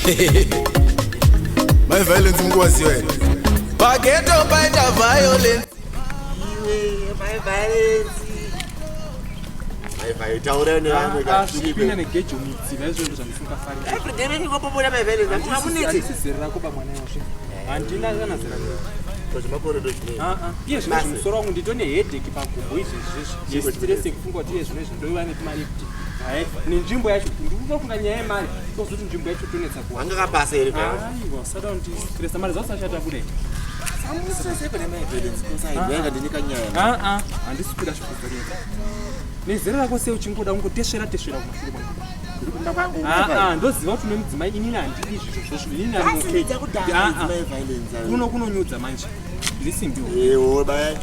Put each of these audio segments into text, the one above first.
My violence mukuwaziwa here? Pageto paita violence. Iwe, my violence. My violence. Taura nevamwe Kupinda negejo mutsiva izvo ndo zvandisingafariri. Every day ndingopopoda my violence. Handina munetse. Handisi zera rako bamwana iwasve. Handina kana zera rako. Zvemakore ndozvinei. Ah ah. Iye zvino musoro wangu nditone headache pagumbo izvezvi. Yestress yekufunga kuti iye zvino izvi ndoiva nemari yekuti hai nenzvimbo yacho ndikutofunga nyaya yemari tozoti nzvimbo yacho tonetsa kuwana. Wanga kapasa here? Aiwa usada kundistressa mari dzako dzisati abuda here. Ah ah handisi kuda zvekuvhiringa. Nezera rako sei uchingoda kungotesvera tesvera kumashure kwangu. Ah ah ndoziva kuti une mudzimai inini handidi izvozvo zvozvo inini I'm okay. Ah ah kuno kunonyudza manje. Ndiri simbiwo. Ewo baya.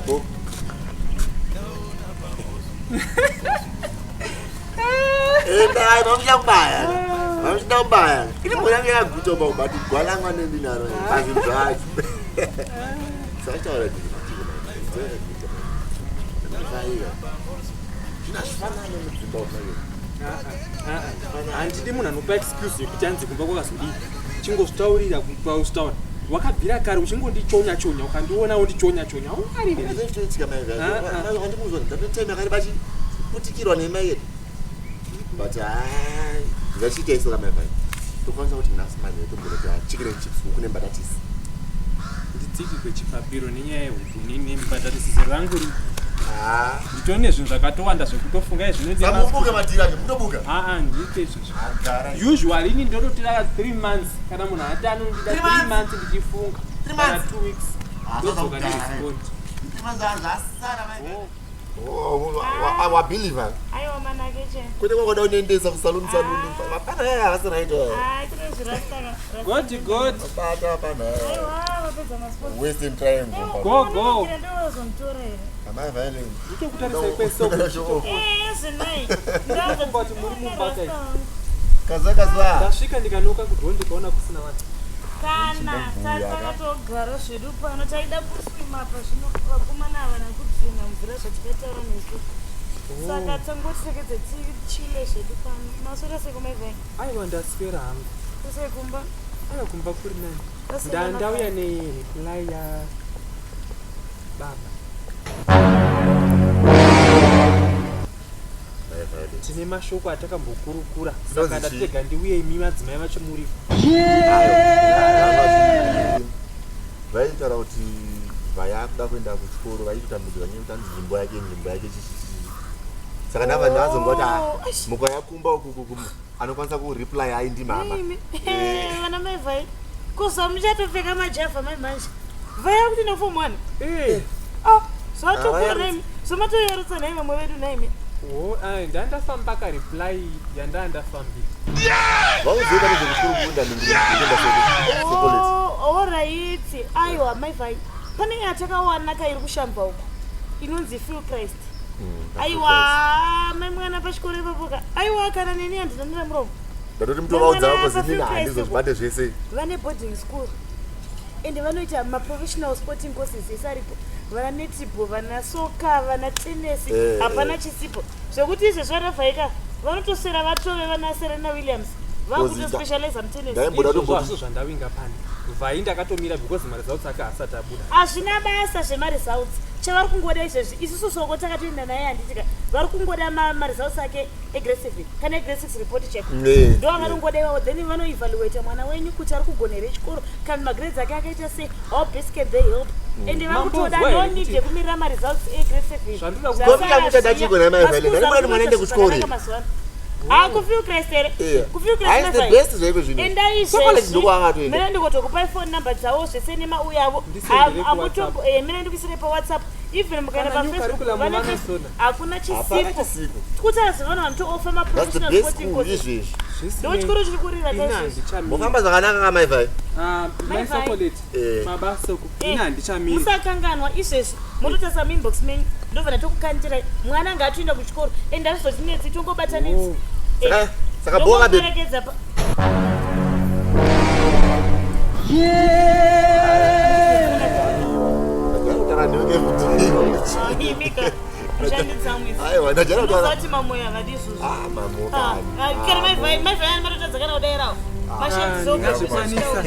Enda vamuchida kubaya. Vamuchida kubaya. Ini mwana yangu yakaguta uba ubati gwalangwa nendinaro pazvinhu zvacho. Sachitaura ndini matiko mai. Zvino hazvifanani mudzimba umayo. Handidi munhu anopa excuse yekuti anzi kumba kwakazodii. Chingozvitaurira pauzvitaura. Wakabvira kare uchingondichonya chonya ukandiona wondichonya chonya. Ungarire. Zvinoitika mai vandikuzwa ndatotema kare bachi putikirwa nemai yedu. But hai ngachiita iso kamai vai. Tokwanisa kuti nhasi manje tomboita chicken and chips huku nembatatisi. Nditsiki kwechipapiro nenyaya yehuku nembatatisi zera rangu ri. Ah. Nditone zvinhu zvakatowanda zvekutofunga izvi Samubuka madhira ake mutobuka. Ah ah ndiite izvozvo. Agara. Usually ini ndototira 3 months kana munhu ati anondida 3 months ndichifunga. Three Kana months? 2 weeks. Ah, Ndodzoka zvakudhara. ndirespond. Zvasara mai. Oh, wabhilivha. Aiwa manakeche. Kwete kwakuda unoendesa kusaluni saluni. Vapana yaya havasi right. Hai kune zvirasta. God God. Bata vapana. Aiwa vapedza masports. Western Triangle. Go, go. Ndozomutora here. Amai violence. Nditokutarisa kwese uko. Eh zvinai. Ndinofunga kuti muri mumba kai. Kaza kaza. Ndasvika ndikanoka kudho ndikaona kusina vanhu. Kana takatogara zvedu pano taida kuswima apa zvino vakomana havana kudzvina mvura zvatikataura nesu. Saka tangotirekedze tichile zvedu pano. Maswera sei kumaivai? Aiwa ndaswera hangu. Kusei kumba? Aiwa kumba kuri nani. Kusei Ndauya nereply ya baba. Tine mashoko atakambokurukura saka Ndozvichii? ndatega ndiuye imi madzimai vacho muripo. Vaitaura kuti vayakuda kuenda kuchikoro vaitotambudzika nyaya yekuti anzi nzvimbo yake nzvimbo yake chichichi. Saka ndava ndazongoti Oh, eish. mukayakumba uku anokwanisa kureply ai ndimama. Imi. Vana mai vai. Kuzo muchatopfeka majavha mai manje. Vaya kuti neform 1. Eh. Ah, zvatokura Ah, naimi. Zvamatoyarutsa naimi vamwe vedu naimi. Oh, ai ndandafamba ka reply yandandafambira. Vauzoita nezvekuchikoro kuenda kuenda secollege. Oh, alright. Aiwa mai vai. Pane yatakawana ka iri kushamba uko. Inonzi Phil Christ. Aiwa, mai mwana pachikoro ipapo ka. Aiwa kana neni handina nera muromo. Ndatoti mutovaudza Mwana vako zinini pa Phil Christ handizozvibate zvese. Vane boarding school. Ende vanoita maprofessional sporting courses ese aripo. Vana netball, vana soccer, vana tennis, hapana chisipo. Zvekuti izvezvi vanovhaika vanotoswera vatove vana Serena Williams. Vakutospecialize mutennis. Ndaimboda Izvozvo kutomboti hazvo zvandavinga pano. Vai ndakatomira because maresults ake haasati abuda. Hazvina basa zvemaresults. Chavari kungoda izvezvi isusu soko takatoenda naye handitika. Vari kungoda maresults ake egrade 7 kana egrade 6 report cheko. Ndo vanongoda iwawo then vanoevaluate mwana wenyu kuti ari kugona here chikoro kana magrades ake akaita sei how best can they help. Ende vari kutoda Mambozwa no here need kuti- yekumirira maresults egrade 7. Zvandoda Zvasara Kombi yangu chadachiko zviya. naye mai Violet. Maschools Ndari ari mwana aende kuita kuchikoro. zvakanaka mazuva ano. Ah, kuFew Christ here? Yeah. KuFew Christ Haisi the mai best zvaiko zvino. Endai Secollege izvezvi. ndokwaakatoenda. Mina ndikotokupai phone number dzavo zvese nemauya avo. Ndisendere kuWhatsApp. Mina ndikuisire pawhatsapp. Even mukaenda Kana new paFacebook curriculum vane vanosona. hakuna Hapana chisipo. chisipo. Kutaura zvevanhu vanotoofa That's the maprofessional best sporting school courses. izvezvi. Ndo chikoro chiri kurira Ini kaizvezvi. handichamiri. Mofamba zvakanaka kamai vai. Ah, mai Mai Vai. Sokoleti. Eh. Mabasa uku. Eh, Ini handichamiri. musakanganwa izvezvi mototarisa muinbox menyu ndobva ndatokukandirai mwana ngaatoenda kuchikoro ende hazvizotinetsi tongobatanidzi Oh. Saka boka baby. Ndomuperekedza pa Ndajara kutaura newe every day. imika mushanditsamwisa Aiwa ndajara kutaura. unozati mamoyo havadi izvozvo Ah mamoka. Ah, ah, kana mai Vai matotadza kana kudairawo Ndingazvikwanisa.